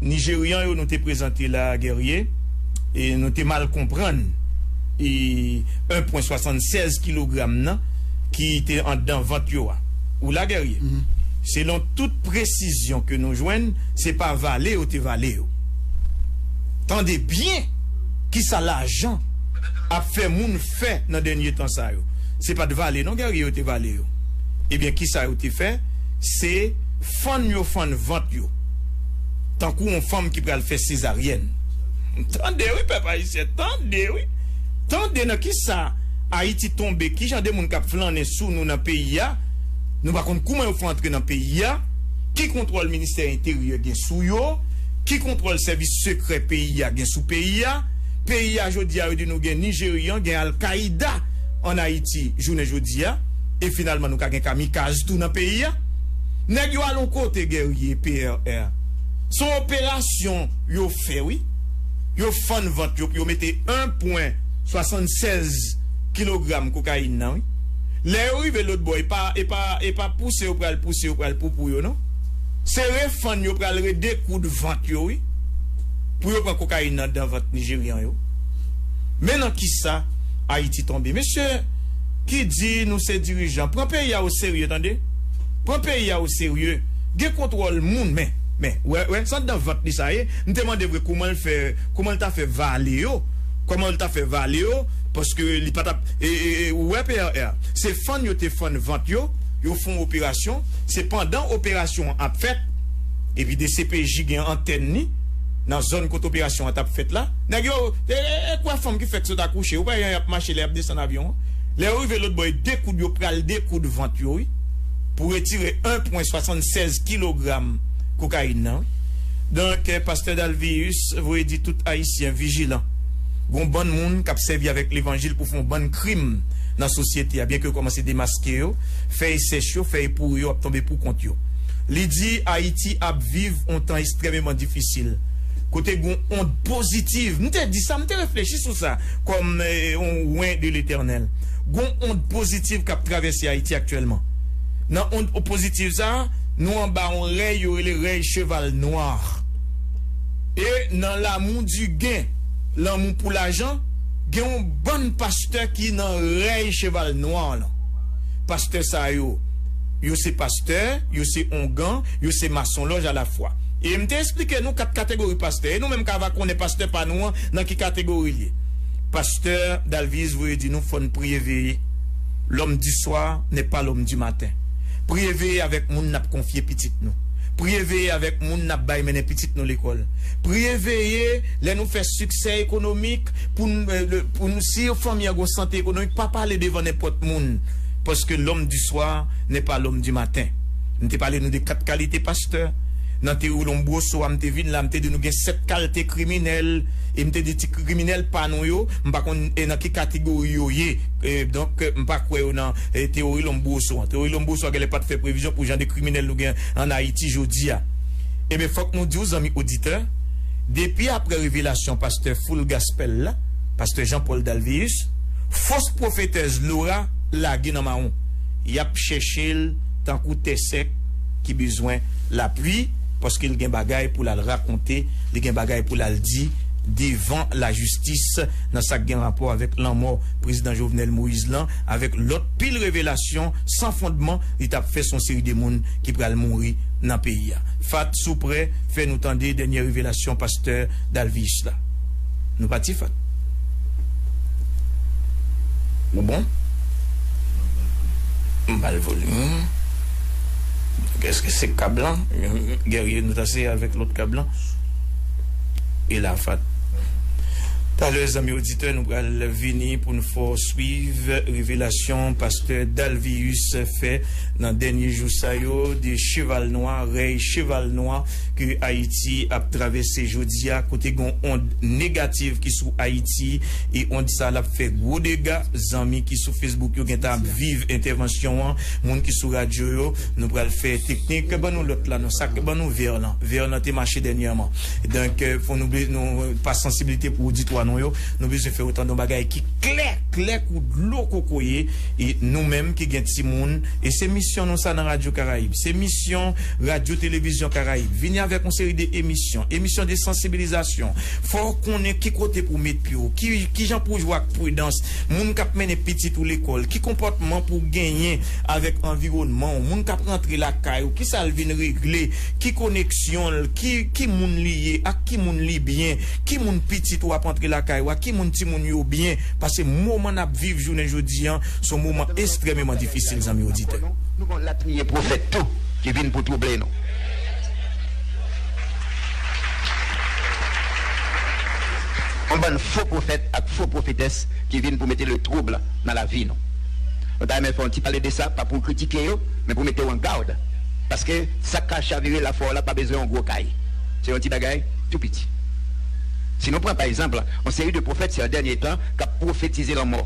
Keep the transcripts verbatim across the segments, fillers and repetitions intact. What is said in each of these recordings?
Nijeryan yo nou te prezante la, Guerrier, e nou te mal konprann e en pwen swasannsèz kilogram nan ki te anndan vant yo a. Ou la, Guerrier? Selon tout presizyon ke nou jwenn, se pa vale yo te vale yo. Tande byen kisa lajan ap fè moun fè nan dènye tan sa yo. Se pa t vale non, Guerrier, yo te vale yo. Ebyen, kisa yo te fè? Se fann yo fann vant yo. Tankou yon fanm ki pral fè sezaryèn. Tande wi, pèp ayisyen, tande wi. Tande nan kisa Ayiti tonbe, kijan de moun k ap flannen sou nou nan peyi a. Nou pa konn kouman yo fè antre nan peyi a. Ki kontwòl ministè enteryè gen sou yo? Ki kontwòl sèvis sekrè peyi a gen sou peyi a? Peyi a, jodi a, yo di nou gen Nijeryan, gen Al-Qaida ann Ayiti jounen jodi a. E finalman, nou ka gen kamikaz tou nan peyi a. Nèg yo al yon kote, Guerrier, P R R. Se yon operasyon yo fè, wi. Yo fann vant yo pou yo mete en pwen swasannsèz kilogram kokayin nan, wi. Lè yo rive lòt bò, e pa, e pa, e pa pouse yo pral pouse, yo pral poupou yo, non. Se refann yo pral redekoud vant yo, wi. Pou yo pran kokayin nan anndan vant Nijeryan yo. Men nan kisa Ayiti tonbe. Mesye ki di nou se dirijan, pran peyi a oserye, tande. Pran peyi a oserye. Gen kontwòl moun, men, men, wè, wè, se anndan vant li sa ye. M te mande vre kouman l fè, kouman l ta fè vale yo. Kòman l ta fè vale yo? Paske li pa t ap, e, e, e, ou wè P R R, se fann yo te fann vant yo, yo fè yon operasyon, se pandan operasyon an ap fèt, epi D C P J gen antèn li nan zòn kote operasyon an t ap fèt la. Nèg yo, e, e, e kwè fanm ki fèk sot akouche, ou pa y ap mache lè y ap desann avyon an. Lè yo rive lòt bò, e dekoud yo pral dekoud vant yo, wi, pou retire en pwen swasannsèz kilogram kokayin nan, wi. Donk, eh, Pastè Dalvius voye di tout Ayisyen vijilan. Gon bann moun k ap sèvi avèk levanjil pou fè yon bann krim nan sosyete a, byen ke yo kòmanse demaske yo, fè esèch yo, fè epouri yo ap tonbe pou kont yo. Li di Ayiti ap viv yon tan ekstrèmeman difisil. Kote gon ond pozitiv, m te di sa, m te reflechi sou sa kòm, eh, yon wen de Letènèl. Gon ond pozitiv k ap travèse Ayiti aktyèlman. Nan ond pozitiv sa, nou anba yon rèy yo rele rèy cheval nwa. E nan l'amour du gain, lanmou pou lajan, gen yon bann pastè ki nan rèy cheval nwa lan. Pastè sa yo, yo se pastè, yo se ongan, yo se masonlòj alafwa. E m te eksplike nou kat kategori pastè. E nou menm k ava konnen pastè pa nou an, nan ki kategori l ye. Pastè Dalvius voye di nou fò n priye veye. L'homme du soir n'est pas l'homme du matin. Priye veye avèk moun n ap konfye pitit nou. Priye veye avèk moun n ap bay mennen pitit nou lekòl. Priye veye lè nou fè siksè ekonomik pou n, eh, le, pou nou, si fanmi an gon sante ekonomik, pa pale devan nenpòt moun. Paske l'homme du soir n'est pas l'homme du matin. M te pale nou de kat kalite pastè. Nan Théory Lombroso a, m te vin la, m te di nou gen sèt kalite kriminèl. E m te di ti kriminèl pa nou yo, m pa konn, e, nan ki kategori yo ye. E, donk, e, m pa kwè yo nan, e, Théory Lombroso an. Théory Lombroso a genlè pa t fè previzyon pou jan de kriminèl nou gen ann Ayiti jodi a. Ebyen, fòk nou di w, zanmi oditè, depi aprè revelasyon pastè Full Gospel la, pastè Jean Paul Dalvius, fos pwofetèz Laura lage nan mawon. Y ap chèche l tankou tè sèk ki bezwen lapli, paske l gen bagay pou l al rakonte, li gen bagay pou l al di devan lajistis nan sa k gen rapò avèk lanmò prezidan Jovenel Moïse lan, avèk lòt pil revelasyon san fondman li t ap fè sou yon seri de moun ki pral mouri nan peyi a. Fat, si w prè, fè nou tande dènye revelasyon pastè Dalvius la. Nou pati, Fat? Nou bon? M ba l volim. Èske se kab lan? Guerrier, nou ta seye avèk lòt kab lan. E la, Fat. Talè, zanmi oditè, nou pral vini pou n fè w swiv revelasyon pastè Dalvius fè nan dènye jou sa yo de cheval nwa, rèy cheval nwa ke Ayiti ap travèse jodi a, kote gen yon ond negatif ki sou Ayiti, e ond sa l ap fè gwo dega. Zanmi ki sou Facebook yo gentan ap viv entèvansyon an, moun ki sou radyo yo, nou pral fè teknik. Ban nou lòt la, non, sa, ban nou vè lan. Vè lan te mache dènyèman. Donk, eh, fò nou, nou pa sansiblite pou oditwa, yo, nou bezwen fè yo tande yon bagay ki klè, klè kou dlo kokoye, e nou menm ki gen timoun, e se misyon nou sa nan Radyo Karayib. Se misyon Radyo Televizyon Karayib. Vini avèk yon seri de emisyon, emisyon de sansibilizasyon. Fò w konnen ki kote pou w met pye w, ki, ki jan pou w jwe ak pridans, moun k ap mennen pitit ou lekòl, ki konpòtman pou w genyen avèk anviwònman w, moun k ap rantre lakay ou, ki sa l vin regle, ki koneksyon l, ki, ki moun li ye, ak ki moun li byen, ki moun pitit ou ap antre lakay ou a, ki moun timoun yo byen, paske moman n ap viv jounen jodi a, se yon moman ekstrèmeman difisil, zanmi oditè. Nou gon latriye pwofèt tou ki vin pou twouble nou. Yon bann fo pwofèt ak fo pwofetès ki vin pou mete le trouble nan lavi nou. Nou ta renmen fè yon ti pale de sa, pa pou kritike yo, men pou mete w an gad. Paske sa k ka chavire lafwa w la pa bezwen yon gwo kay. Se yon ti bagay tou piti. Si nou pran, pa egzanp, yon seri de pwofèt, se an dènye tan, k ap pwofetize lanmò.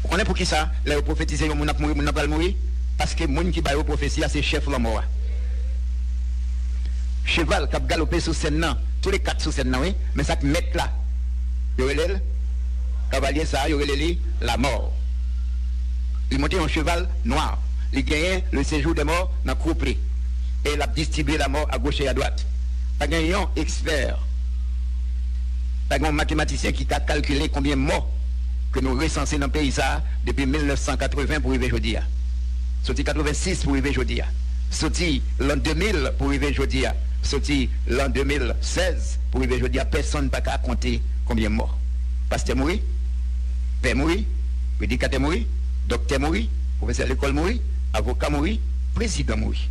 Ou konnen poukisa, lè yo pwofetize yon moun ap mouri, moun nan pral mouri? Paske moun ki ba yo pwofesi a, se chèf lanmò a. Cheval k ap galope sou sèn nan, toulèkat sou sèn nan, wi, men sa k mèt la, yo rele l, kavalye sa a, yo rele li lamò. Li monte yon cheval nwa. Li genyen le séjour des morts nan koup li. E l ap distribye lamò agoch e adwat. Pa gen yon ekspè, pa gen yon matematisyen ki ka kalkile konbyen mò ke nou resanse nan peyi sa a depi mil nèf san katreven pou rive jodi a. Soti katrevensis pou rive jodi a. Soti lan de mil pou rive jodi a. Soti lan de mil sèz pou rive jodi a, pèsonn pa ka konte konbyen mò. Pastè mouri, pè mouri, predikatè mouri, doktè mouri, pwofesè lekòl mouri, avoka mouri, prezidan mouri.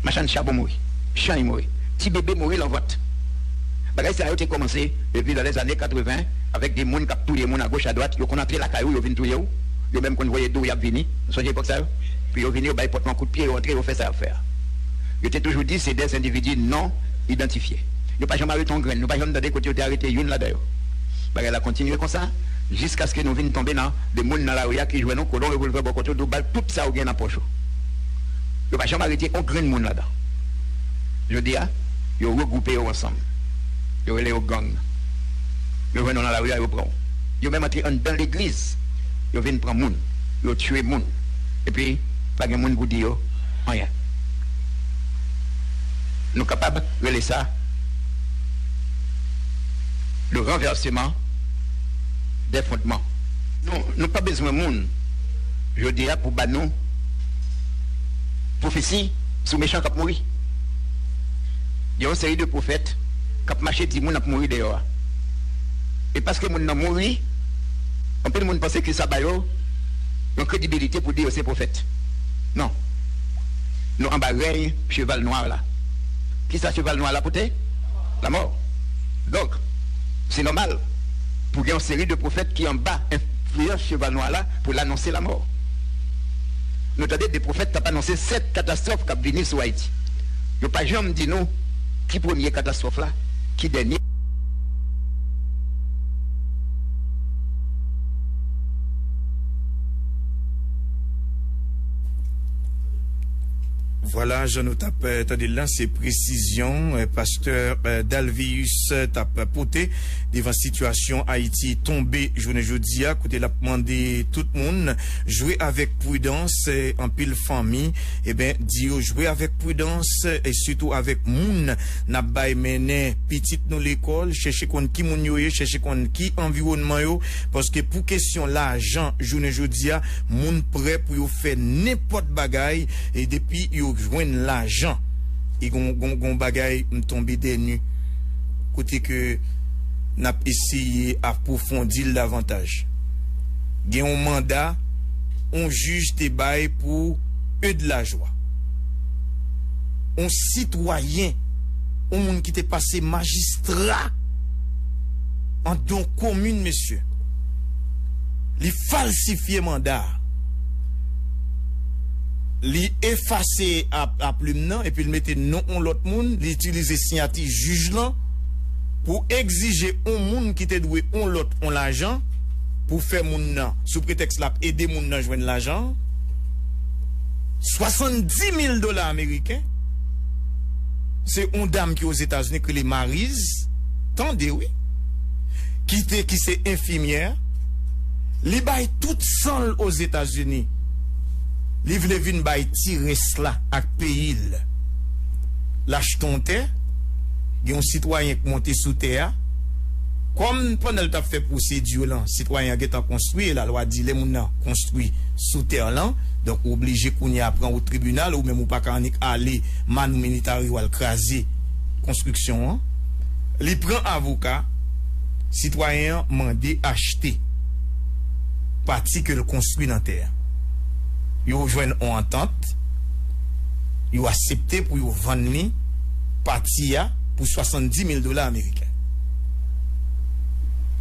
Machann chabon mouri, chany mouri, ti bebe mouri lan vant. Bagay sa yo te kòmanse depi nan lèzane katreven, avèk de moun k ap touye moun agoch adwat, yo konn antre lakay ou, yo vin touye w, yo menm konn voye di w y ap vini. Ou sonje epòk sa yo? Pou yo vini, yo bay pòt lan kout pye, yo antre, yo fè sa y ap fè a. Yo te toujou di se de endividi non idantifye. Yo pa janm arete yon grenn, nou pa janm tande kote yo te arete youn ladan yo. Bagay la kontinye konsa, jiskaske nou vin tonbe nan de moun nan lari a ki jwenn yon kolon revolvè bò kote w, di w ba l tout sa w gen nan pòch ou. Yo pa janm arete yon grenn moun ladan. Jodi a, yo regwoupe yo ansanm. Yo rele yo gang. Yo jwenn w nan lari a, yo pran w. Yo menm antre anndan legliz. Yo vin pran moun. Yo tiye moun. Epi, pa gen moun pou di yo anyen. Nou kapab rele sa le renversement des fondements. Nou, nou pa bezwen moun jodi a pou ba nou pwofesi sou mechan k ap mouri. Gen yon seri de pwofèt k ap mache di moun ap mouri deyò a. E paske moun nan mouri, anpil moun panse ke sa ba yo yon kredibilite pou di yo se pwofèt. Non. Nou anba rèy cheval nwa la. Kisa cheval nwa la pote? Lanmò. Donk, se nòmal pou gen yon seri de pwofèt ki anba enfliyans cheval nwa la pou l anonse lanmò. Nou tande de pwofèt k ap anonse sèt katastwòf k ap vini sou Ayiti. Yo pa janm di nou ki premye katastwòf la, ki dènye. Vwala, jan nou t ap, eh, tande l la, se presizyon, eh, pastè, eh, Dalvius, eh, t ap pote devan sitiyasyon Ayiti tonbe jounen jodi a, kote l ap mande tout moun jwe avèk pridans, eh, anpil fanmi, eben, di yo jwe avèk pridans, eh, sitou avèk moun n ap bay mennen pitit nou lekòl, chèche konn ki moun yo ye, chèche konn ki anviwònman yo, paske pou kesyon lajan, jounen jodi a, moun prè pou yo fè nenpòt bagay, e depi yo jwenn lajan. E gon, gon, gon bagay m tonbe dènye, kote ke n ap eseye apwofondi l davantaj. Gen yon manda, yon jij te bay pou Eudes Lajoie. Yon sitwayen, yon moun ki te pase majistra anndan yon komin, mesye. Li falsifye manda a. Li efase a, a plim nan, epi l mete non yon lòt moun, li itilize siyati jij lan pou egzije yon moun ki te dwe yon lòt yon lajan pou fè moun nan, sou pretèks l ap ede moun nan jwenn lajan, swasanndimil dola ameriken. Se yon dam ki Ozetazini ki rele Mariz, tande wi, ki te, ki se enfimyè, li bay tout san l Ozetazini. Li vle vin bay ti rès la ak peyi l. L achte yon tè, gen yon sitwayen k monte sou tè a. Kòm pandan l t ap fè pwosedi lan, sitwayen an gentan konstwi, e lalwa di lè moun nan konstwi sou tè lan, donk ou oblije kounye a pran wout tribinal, ou menm ou pa ka annik ale Manu Militari w al kraze konstriksyon an. Li pran avoka, sitwayen an mande achte pati ke l konstwi nan tè a. Yo jwenn yon antant, yo aksepte pou yo vann li pati a pou swasanndimil dola ameriken.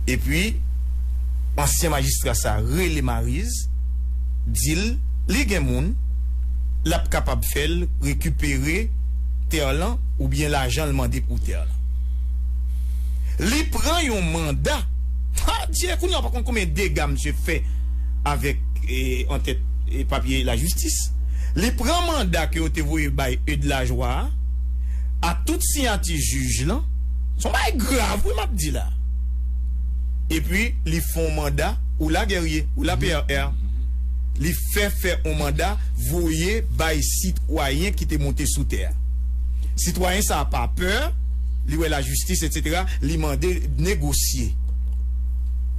Epi, ansyen majistra sa a rele Mariz, di l li gen moun l ap kapab fè l rekipere tè lan oubyen lajan l mande pou tè lan. Li pran yon manda. Ha, Dye, kounye a w pa konn konbyen dega misye fè avèk, e, antèt, e, papye lajistis. Li pran manda ke yo te voye bay Eudes Lajoie a, ak tout siyati jij lan. Se yon bagay grav wi m ap di la. Epi li fè yon manda, ou la Guerrier, ou la P R R. Li fè fè yon manda, voye bay sitwayen ki te monte sou tè a. Sitwayen sa a pa pè, li wè lajistis, etsetera, li mande negosye.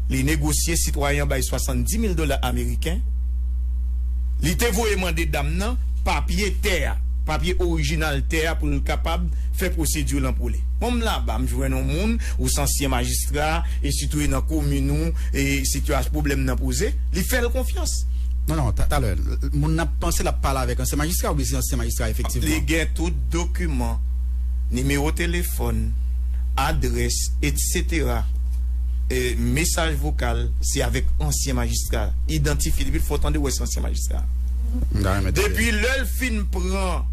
Li negosye, sitwayen an bay swasanndimil dola ameriken. Li te voye mande dam nan papye tè a, papye orijinal tè a pou l kapab fè pwosedi lan pou li. Bon, m laba, m jwenn yon moun, ou se ansyen majistra, e sitou e nan komin ou, e sitiyasyon pwoblèm nan poze, li fè l konfyans. Non, non, ta- talè, moun nan panse l ap pale avèk ansyen majistra oubyen se ansyen majistra efektivman? Li gen tout dokiman, nimewo telefòn, adrès, etsetera. E, mesaj vokal, se avèk ansyen majistra. Idantifye, depi l fè w tande, w wè se ansyen majistra. M ta renmen tande. Depi lè l fin pran,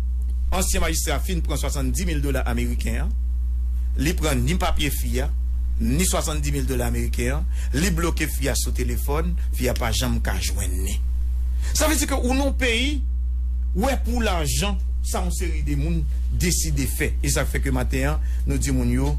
ansyen majistra fin pran swasanndimil dola ameriken an, li pran ni papye fi a, ni swasanndimil dola ameriken an, li bloke fi a sou telefòn, fi a pa janm ka jwenn li. Sa vle di ke ou nan yon peyi, wè pou lajan, sa yon seri de moun deside fè. E sa k fè ke maten an, nou di moun yo,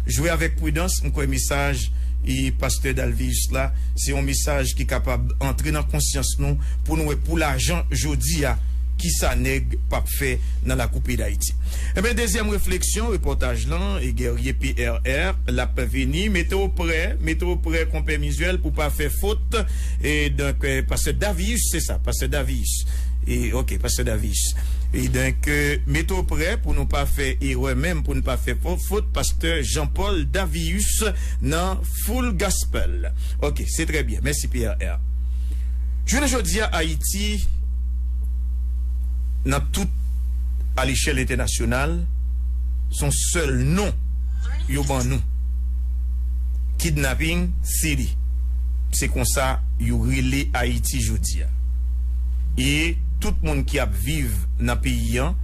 jwe avèk pridans, m kwè mesaj e pastè Dalvius la, se yon mesaj ki kapab antre nan konsyans nou pou nou wè pou lajan jodi a, kisa nèg p ap fè nan lakou peyi Dayiti. Enben, dezyèm refleksyon, repòtaj lan, e Guerrier P R R, l ap vini, mete w prè, mete w prè, konpè Mizuel, pou pa fè fot, e donk, e, pastè Davius, se sa, pastè Davius. E, ok, pastè Davius. E donk, e, mete w prè pou nou pa fè erè menm, pou nou pa fè fo- fot, pastè Jean Paul Davius nan Full Gospel. Ok, se trè byen. Mèsi, P R R. Jounen jodi a, Ayiti, nan tout, a lechèl entènasyonal, se yon sèl non yo ban nou. Kidnapping City. Se konsa yo rele Ayiti jodi a. E tout moun ki ap viv nan peyi an,